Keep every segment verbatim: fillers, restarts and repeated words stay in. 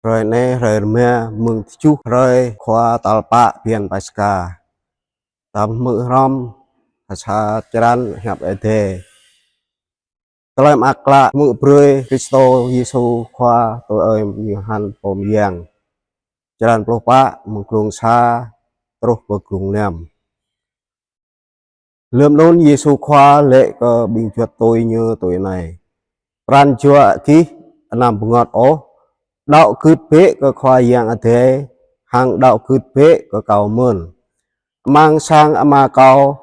Hrơi anai hrơi rơma mơ̆ng tơjuh hrơi khua tal pă bơyan Paskha. Ta hmư̆ hrŏm ha sa črăn hiăp Ơi Adai. Tơlơi mơak klă hmư̆ brơi Krist Yêsu Khua tui ơi Yôhan Pô Mơyang. Črăn pluh pă mơ̆ng glông sa truh pơ glông năm. Lơm anŭn Yêsu Khua laĭ kơ ƀing juăt tui Ñu tui anai: Pran jua gih anăm bơngơ̆t ôh. Đaŏ gưt bĕ kơ Khua Yang Adai, hăng đaŏ gưt bĕ kơ Kâo mơ̆n. Amăng sang Ama Kâo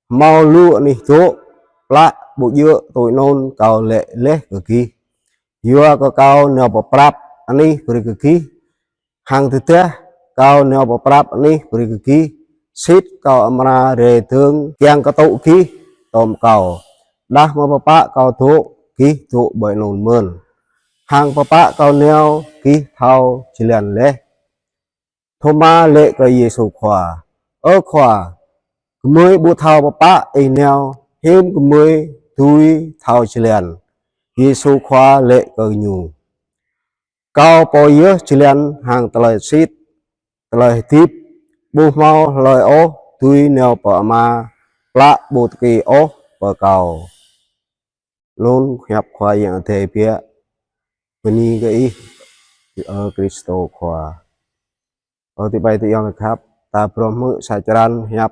hmâo lu anih dŏ, plă ƀu djơ̆ tui anŭn Kâo laĭ laih kơ gih. Yua kơ Kâo nao pơprăp anih brơi kơ gih, hăng tơdah Kâo nao pơprăp anih brơi kơ gih, sĭt Kâo amra rai dơ̆ng kiăng kơ tŭ gih tŏm Kâo. Đah mơ̆ pơpă Kâo dŏ, gih dŏ ƀơi anŭn mơ̆n. Hăng pơpă Kâo nao, gih thâo jơlan laih. Thôma laĭ kơ Yêsu Khua: Ơ Khua, gơmơi ƀu thâo pơpă Ih nao, hiư̆m gơmơi dưi thâo jơlan? Yêsu Khua laĭ kơ ñu: Kâo pô yơh jơlan hăng tơlơi sĭt, tơlơi hơdip. Ƀu hmâo hlơi ôh dưi nao pơ Ama, plă ƀu tơki ôh pơ Kâo. Anŭn hiăp Khua Yang Adai biă. Bơni kơ Ih, Ơ Krist Khua. Ơ adơi amai ayŏng khăp, ta phrâo hmư̆ sa črăn hiăp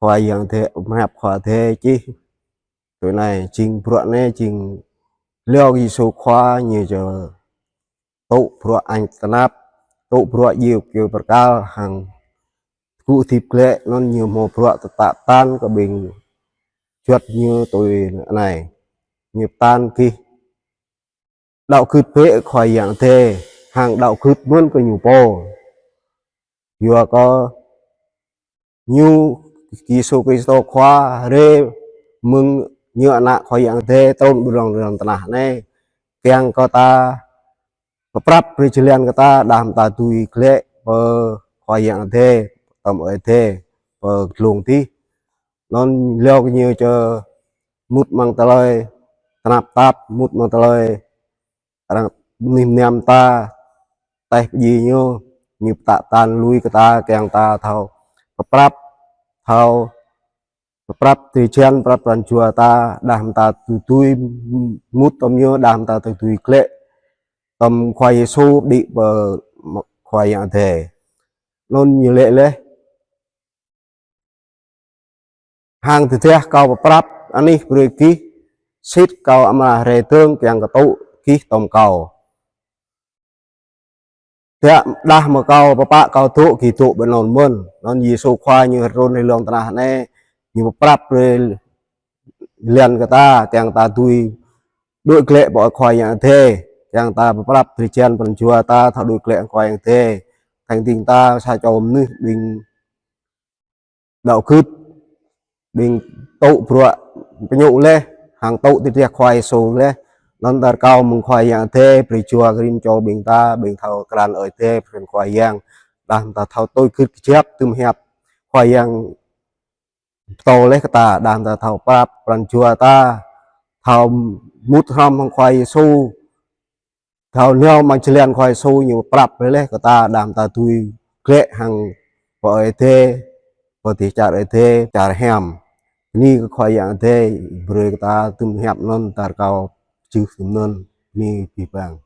Khua Yang Adai, hiăp Khua Adai čih tui anai. Jing bruă anai jing hlâo Yêsu Khua Ñu či tŭ bruă añ tơnap, tŭ bruă djeo kơyâo bơrkal hăng tơgŭ hơdip glaĭ. Anŭn Ñu hmâo bruă tơtă pơtăn kơ ƀing juăt Ñu tui anai. Ñu pơtăn gih đaŏ gưt bĕ Khua Yang Adai, hăng đaŏ gưt mơ̆n kơ Ñu pô. Yua kơ Ñu, Yêsu Krist Khua, rai mơ̆ng Ñu Ană Khua Yang Adai trŭn ƀơi lŏn, lŏn tơnah anai, kiăng kơ ta pơprăp brơi jơlan kơ ta, đah mơ̆ ta dưi glaĭ pơ Khua Yang Adai, tŏm Ơi Adai, pơ glông adih. Anŭn hlâo kơ Ñu či mŭt amăng tơlơi tơnap tap, mŭt amăng tơlơi arăng anih mơnam ta, tĕh pơdjai Ñu, Ñu pơtă pơtăn lui kơ ta, kiăng ta thâo pơprăp, thâo pơprăp drơi jan, pơprăp pran jua ta, đah mơ̆ ta tŭ dưi mŭt tŏm Ñu, đah mơ̆ ta tŭ dưi glaĭ tŏm Khua Yêsu, đĭ pơ Khua Yang Adai. Anŭn Ñu laĭ laih: Hăng tơdah Kâo pơprăp anih brơi gih, sĭt Kâo amra rai dơ̆ng kiăng kơ tŭ gih tŏm Kâo. Tơdah, đah mơ̆ Kâo pơpă Kâo dŏ, gih dŏ ƀơi anŭn mơ̆n. Anŭn Yêsu Khua Ñu trŭn rai lŏn tơnah anai, Ñu pơprăp brơi jơlan kơ ta, kiăng ta dưi đuaĭ glaĭ pơ Khua Yang Adai, kiăng ta pơprăp drơi jan pran jua ta, thâo đuaĭ glaĭ Khua Yang Adai. Tơ̆ng ding ta sa čô mơnuih ƀing đaŏ gưt, ƀing tŭ bruă pơñŭ laih, hăng tŭ tơdrah Khua Yêsu laih. Anŭn ta rơkâo mơ̆ng Khua Yang Adai brơi jua kơ rĭm čô ƀing ta, ƀing thâo krăn Ơi Adai, pơkŏn Khua Yang, đah mơ̆ ta thâo tui gưt kơjăp tơm hiăp Khua Yang pơtô laih kơ ta, đah mơ̆ ta thâo pơprăp pran jua ta, thâo mŭt hrŏm hăng Khua Yêsu, thâo nao amăng jơlan Khua Yêsu Ñu pơprăp brơi laih kơ ta, đah mơ̆ ta dưi glaĭ hăng pơ Ơi Adai, pơ dêh čar Ơi Adai, čar hiam. Bơni kơ Khua Yang Adai brơi kơ ta tơm hiăp anŭn, ta rơkâo jưh tơm anŭn. Bơni abih bang.